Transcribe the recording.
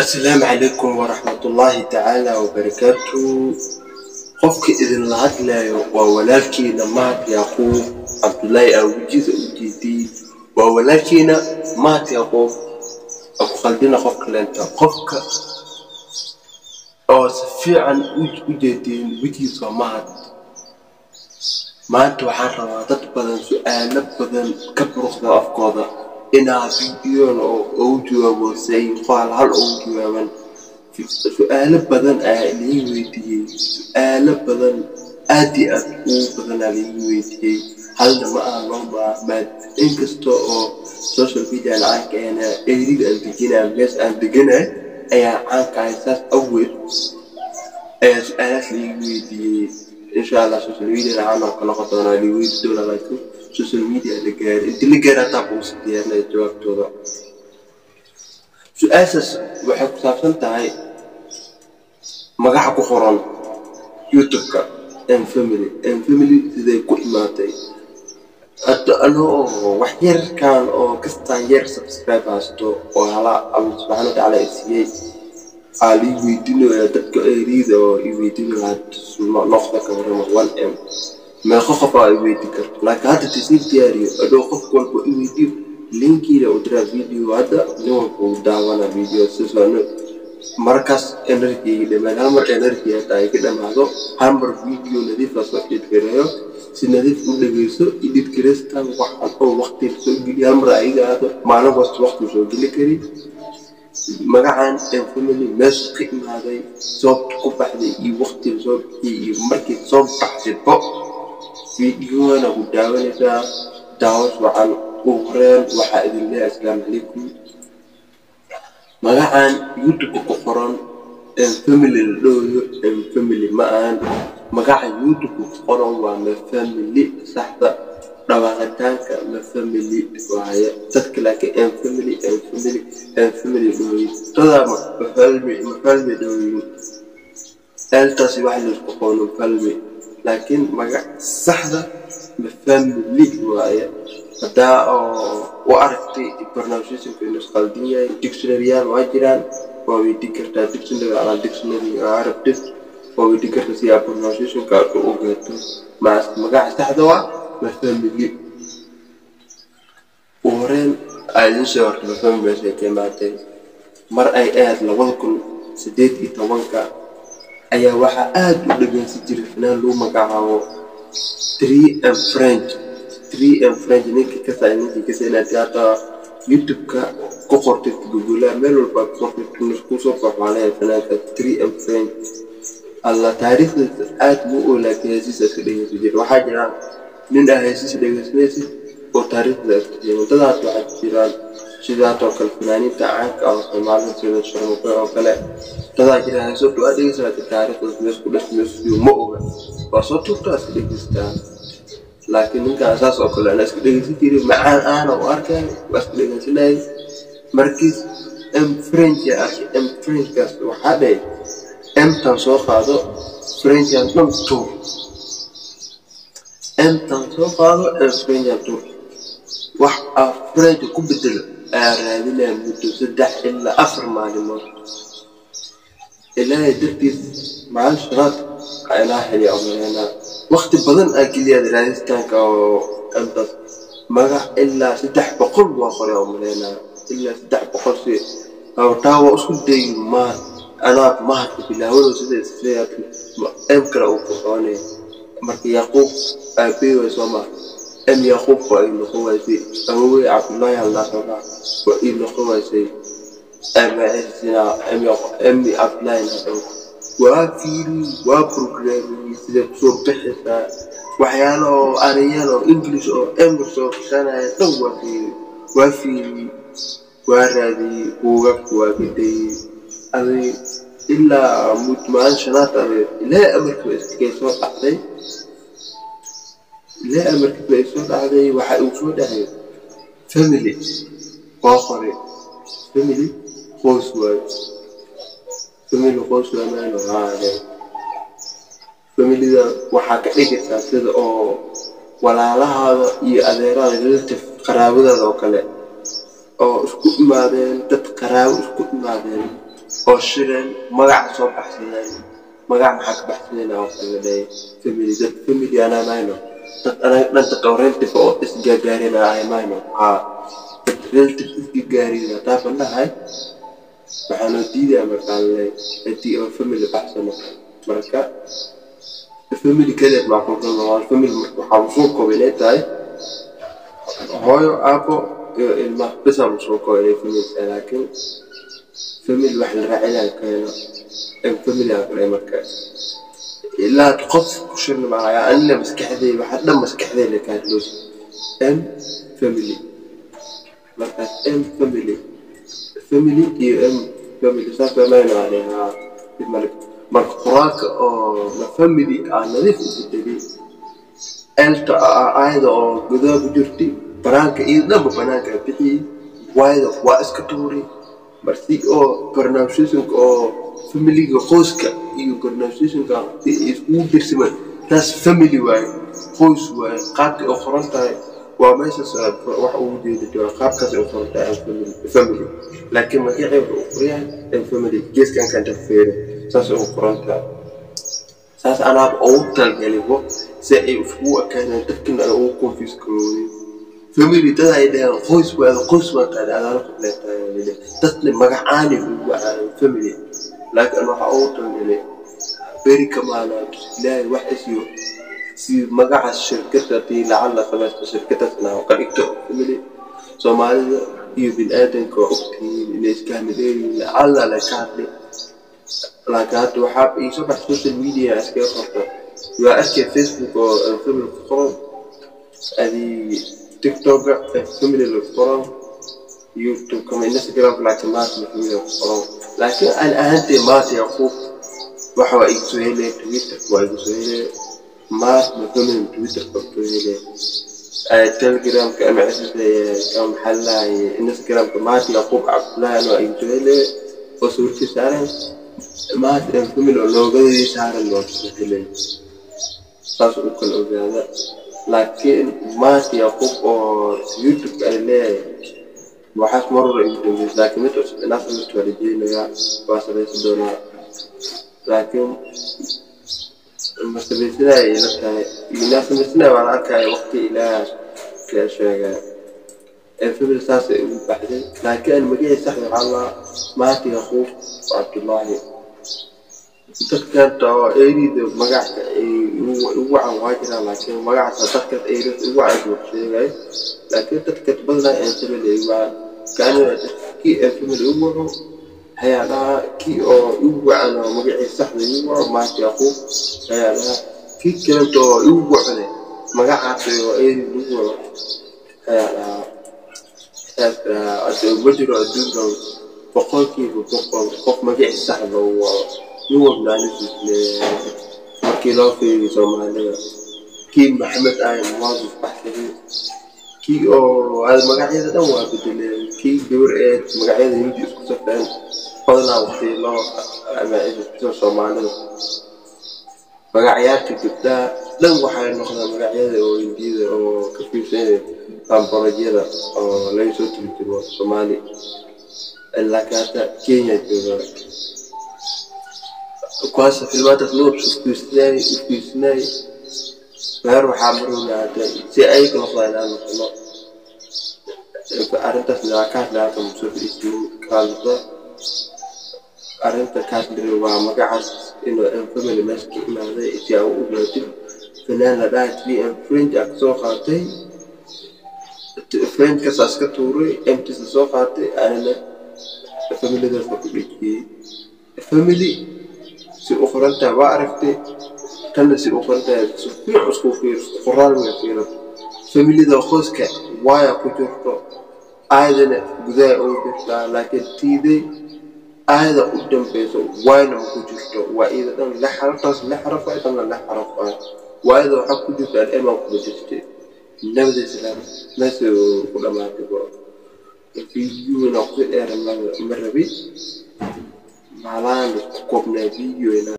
Asalaamu calaykum waraxmatullaahi tacaala wabarakaatu. Qofka idinla hadlayo waa walaalkiina Mahad Yaquub Cabdullaahi Aawijiisa u jeediyey. Waa walaalkiina Mahad Yaquub, ha ku khaldina qof kaleenta. Qofka oo si fiican u jeediyey wejigiisa waa Mahad. Maanta waxaan rabaa dad badan su'aalo badan ka buruqda afkooda inaa fiidiyoon oo ugu jawaabo say qoal hal ugu jawaaban. Su'aalo badan ayaa lii weydiiyey, su'aalo badan aad iyo aad ugu badan ayaa lii weydiiyey. Halna ma aha, loo maad inkasta oo social media aan caanka ahna, eriga aan dejinayo, meesha aan deganahay ayaa caanka ahay, saas awgeed ayaa su'aalahaas lii weydiiyey. Insha Allah social media caan oo ka noqon doonaa lii weydiin doonaa, laakiin social media la gaarin inti la gaari hataa kuusi diyaarinaya jawaabtooda. Su-aashaas waxay ku saabsan tahay magaca ku qoran YouTube-ka M Family. M Family siday ku imaatay? Hadda anoo wax yarkan oo kastaan yar subscribe haysto oo hala Alla subxaana watacaala i siiyey aa lii weydiinaya dadka eriyada oo i weydiinaya noqda ka warrama 1M meeqo qof aa i weydiin karto. Laakiin hadda tisii diyaariyo, adhow qof walba i weydiiyo linkiina u diraa video, hadda nin walba uu daawana video sidaas. Markaas energy dhamaan, hal mar energy hataa ay ka dhamaado, hal mar video nadiif ah soo edit gareeyo, si nadiif u dhageyso. Edit gareystan waxaan oo waqti soo geliyo, hal mar ayaga ahaato, maalin kasta waqti soo geli kari. Magacan M Family meesha ka imaaday, sababta ku baxday iyo waqtiga soo bixiyey iyo markii soo baxdaybo fiidiyona ku daawanaysaa. Daawas wacan. Ugu horeen waxaa idin leeyahay asalaamu calaykum. Magacan YouTube ku qoran M Family la dhahayo M Family ma ahan. Magaca YouTube ku qoran waa Ma Family, saxda dhawaaqitaanka Ma Family waaye dadka, laakiin M Family, M Family, M Family dhahoyin dadaa Ma Family, Ma Family dhahoyin eltaasi wax laisku qoono family, laakiin magac saxda Ma Family waaye. Haddaa oo u aragtay pronunciationka inuu isqaldan yahay, dictionaryyaal waa jiraan, waa weydiin kartaa dictionary alaa dictionary Arabtic, waa weydiin kartaa si aad pronunciationka aad u ogaato. Magaca saxda waa Ma Family. Ugu horeen aa idin soo hortay Ma Family meesha ka imaatay. Mar ay ahayd 2018-ka ayaa waxaa aad u dhageysan jiray fanaan lagu magacaabo 3M French. 3M French ninkii ka saa, ninkii ka saa, inaad hata YouTube-ka ku qortid, Google meel walba ku qortid kusoo baxo. Waxaa leeyahay fanaanka 3M French alla taariikhdiisa aad muu oo, laakiin heesiisa iska dhegeysan jiray. Waxaa jira nin aa heesiisa dhegeysanaysid oo taariikhda iska sheegin. Dadaas waxaa jiraan sidaas oo kale fanaaniinta caanka ah oo Soomaalida sida Sharmuqe oo kale. Dadaa jira heeso dhow dhegeysan, laakiin taariikhda meesha ku dhashay meesha ma oga, waa soo tuurtaa, iska dhegeystaa. Laakiin ninkaan saas oo kale anaa iska dhegeysan jiray, macaan ahna u arkay, waa iska dhegeysanayay. Markiis M French aa arkay. M Frenchkaas waxaa dhahay M-tan soo qaado, Frenchan dhan tuur. M-tan soo qaado, M Frenchan tuur, wax aa French ku bedelo ayaa raadinaya muddo 3 ilaa 4 maalimood. Ilaahay dartiis maalin shanaad aa ilaa heliya umaleynaa. Waqti badan aa geliyaa raadistaanka oo M-taas magac ilaa 300 waa qoray umaleynaa, ilaa 300 si taa waa isku dayay. Mahad anaa mahadka bilaawado sida sida M kale uu ku qabanaya. Marka Yaquub aabey way soo maa, M Yaquub waa ii noqon waysay. Awowey Cabdullaahi haldaa soo maa, waa ii noqon waysay. M M M Cabdullaahi hadhow waa fiiri, waa programming sida kusoo bixaysaa waxyaalo oo erayaal oo English oo M soo gashanaya dhan. Waa fiiri, waa fiiri, waa raadiyey, buugagta waa gadayey aday ilaa mud maalin shanaad aday ilaa amarkiiba iskay soo dhacday. Ilaa amarkiiba ay soo dhacday, waxa uu soo dhacay family. Waa qoray family, qoys waayo, family qoys waay maano haade. Familida waxaa ka dhigaysaa sida oo walaalahaada iyo adeerada, relative, qaraabadaada oo kale oo isku imaadeen, dad qaraabo isku imaadeen. Oo shireen magaca soo baxsadeen. Magac maxaa ka baxsadeen oo kale leeyahay family, dad family anaa mayno, dad anaga dhanta qabo relative oo isgaagaarina ahay mayno. Haa, dad relative isgagaarina taafan nahay. Waxaa noo diidaya markaa leeyahay haddii oo family baxsano. Marka family kaliya macquulkan waa family. Marka waxaa lasoo koobay inay tahay hooyo, aabo iyo ilma bisa lasoo koobay inay family tahay, laakiin family wax la raacinayo keeno family aan kale. Marka ilaa qof ku shirna malaya anina maskaxdeyda waxa dhan maskaxdeyda ka hadloosa M family. Markaas M family, family iyo M family saas baa mayno aniga. Marka qoraalka oo ma family aa nadiif u bedelay, elta ayada oo gudaha ku jirtay banaanka iyo dhanba banaanka bixiyey, waayada waa iska tuuray. Marsi oo pronunciationka oo familiga qoyska iyo pronunciationka si iskugu dirsiman, taas family waaye, qoys waaye. Qaabkay u qoran tahay waa meeshaas wax ugu jeedid waa qaabkaas ay u qoran tahay family, laakiin magacii wuxuu u qoryahay family. Geeskan kanta feero saas ugu qoran tahay, saas anaaba ugu talgalibo si ay iskugu ekaaneen dadkana ay ugu confuse garoobeen. Family dad ay dhaheen qoys waa qoys waa qaaday adaala qobleetahay, dadna magacaani ugu wacaan family, laakiin waxaa ugu talgalay beri kamaana Ilaahay wax isiyo si magaca shirkadda hadii lacala samaysto shirkadaasna ka dhigto family. Soomaalida iyo biniaadanka waa ogtihiin inay iska hamileeyihiin lacala la ka hadlay, laakiin hadda waxaa iisoo bax social media iskaga qorta waa arkay Facebook oo family ku qoran, adii TikToka family lagu qoran, YouTube kama Instagram, laakiin maanta family ku qoran. Laakiin aan ahaantay maanta Yaquub waxa waa igu soo helay Twitter, waa igu soo helay maanta family Twitter ka soo helay, Telegramka ama ka maxaa lahaye Instagramka maanta Yaquub Cabdullaahi waa igu soo helay oo sawirkii saaran maanta family oo loogadii saaran waa soo helay, saas u kala ogaada. Laakiin maanta Yaquub oo YouTube ay leeyahay waxaas mar hore igu dambeysay, laakiin mid cusub inaa samaysto waa rajeynayaa, waa samaysan doonaa, laakiin ma samaysanaya ila tahay inaa samaysanaya waan arkaya waqti Ilaah kaa sheegaya. Family saasay ugu baxday, laakiin aan magacii saxda waxaa lahaa maanta Yaquub Cabdullaahi. Dadkanta oo erida magaca ay ugu wacan waa jiraan, laakiin magacaas dadka erida ugu wacan buu sheegay, laakiin dadka badanaa ee family ay wacan kaanina kii ee family ugu waco ayaa dhahaa, kii oo igu wacan oo magacii saxda igu waco maanta Yaquub ayaa dhahaa, kii kalenta oo igu wacne magacaas oo erida ugu waco ayaa dhahaa. Saas ma jiro adduunka 100% qof magacii sax loogu waco, nin walba anigiis leeyahay. Markii loo fiiriyo Soomaalida, kii Maxamed ahay Muwaadif baxsaday, kii oo magacyada dhan waa bedeleen, kii gabar eed magacyada Hindi isku safeen badanaa waqti loo ama Soomaalida magacyaalka gabdhaha dhan waxay noqdaan magacyada oo Hindiyada oo ka fiirsanaya bambarajyada oo laga soo turjumo Soomaali, laakiin hadda Kenya jooga kuwaas filmaantaas loo isfiirsanayay isfiirsanayay meer waxaa marowna hadda si ayaga noqdaan inaan noqono. Arrintaasna waa ka hadlay halkan soo fadhiisanin ka hadlata. Arrinta ka hadlay waa magacaas inuu M family meesha ka imaaday si aa u ogaatid fanaan la dhahay 3M French aa kasoo qaatay, Frenchkaas aa iska tuuray, MTsa soo qaatay, anina familidaasna ku dhejiyey. Family si u qoran tahay waa aragtay, tanna si u qoran tahay si fiican isku fiirso qoraal way fiiran. Familida qoyska waaya ku jirto aayadana gudaha ugu jirtaa, laakiin tiiday aayada u dambeyso waayna ma ku jirto, waa iyada dhan lix xaraf, taas lix xaraf waay, tanna lix xaraf waay. Waayada waxaa ku jirta aan emaan kuma jirtay nabada islaam meesha ku dhamaatay video inaan kusii dheera ma rabi maalaan isku koobnaa video inaan